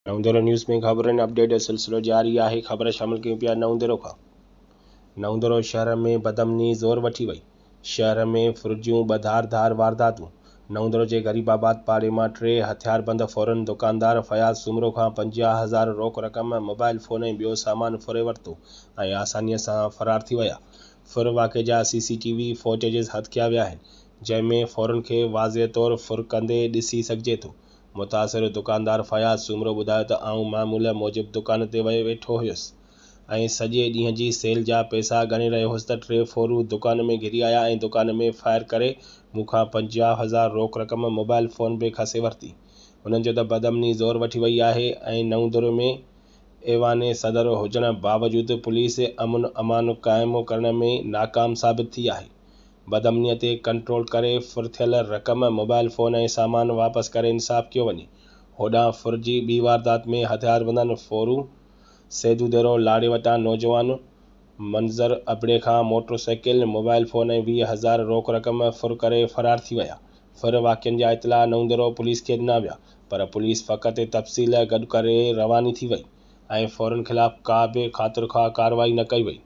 نئون ديرو نيوز ۾ خبرن اپڊيٽ جو سلسلو جاري آهي خبر شامل ڪيون پيا نئون ديرو کان نئون ديرو شهر ۾ بدامني زور وٺي وئي شهر ۾ ڦر جون ٻه ڌار ڌار وارداتون نئون ديرو جي غريب آباد پاڙي مان ٽي هٿياربند ڦورن دڪاندار فياض سومرو کان 50 هزار روڪ رقم موبائل فون ۽ ٻيو سامان ڦري ورتو ۽ آساني سان فرار ٿي ويا ڦر واقعي جا سي سي ٽي وي فوٽيجز هٿ ڪيا ويا آهن جنهن ۾ ڦورن کي واضح طور ڦر ڪندي ڏسي سگهجي ٿو متاثر دڪاندار فياض سومرو ٻڌايو ته آئون معمول موجب دڪان تي ويٺو هيس ۽ سڄي ڏينهن جي سيل جا پئسا ڳڻي رهيو هيس ته ٽي ڦورو دڪان ۾ گهڙي آيا ۽ دڪان ۾ فائر ڪري مون کان 50 هزار روڪ رقم موبائل فون به کسي ورتي. هنن چيو ته بدامني زور وٺي وئي آهي ۽ نئون ديرو ۾ ايوان صدر هجڻ باوجود پوليس امن امان قائم ڪرڻ ۾ ناڪام ثابت ٿي آهي. بدامني تي ڪنٽرول ڪري ڦر ٿيل رقم، موبائل فون ۽ سامان واپس ڪري انصاف ڪيو وڃي. هوڏانهن ڦر جي ٻي واردات ۾ هٿياربندن ڦورو سيدو ديرو لاڙي وٽان نوجوان منظر ابڙي کان موٽر سائيڪل، موبائل فون ۽ 20 هزار روڪ رقم ڦر ڪري فرار ٿي ويا. ڦر واقعن جا اطلاع نئون ديرو پوليس کي ڏنا ويا پر پوليس فقط تفصيل گڏ ڪري رواني ٿي وئي ۽ ڦورن خلاف ڪا به خاطرخواهه ڪارروائي نه ڪئي وئي.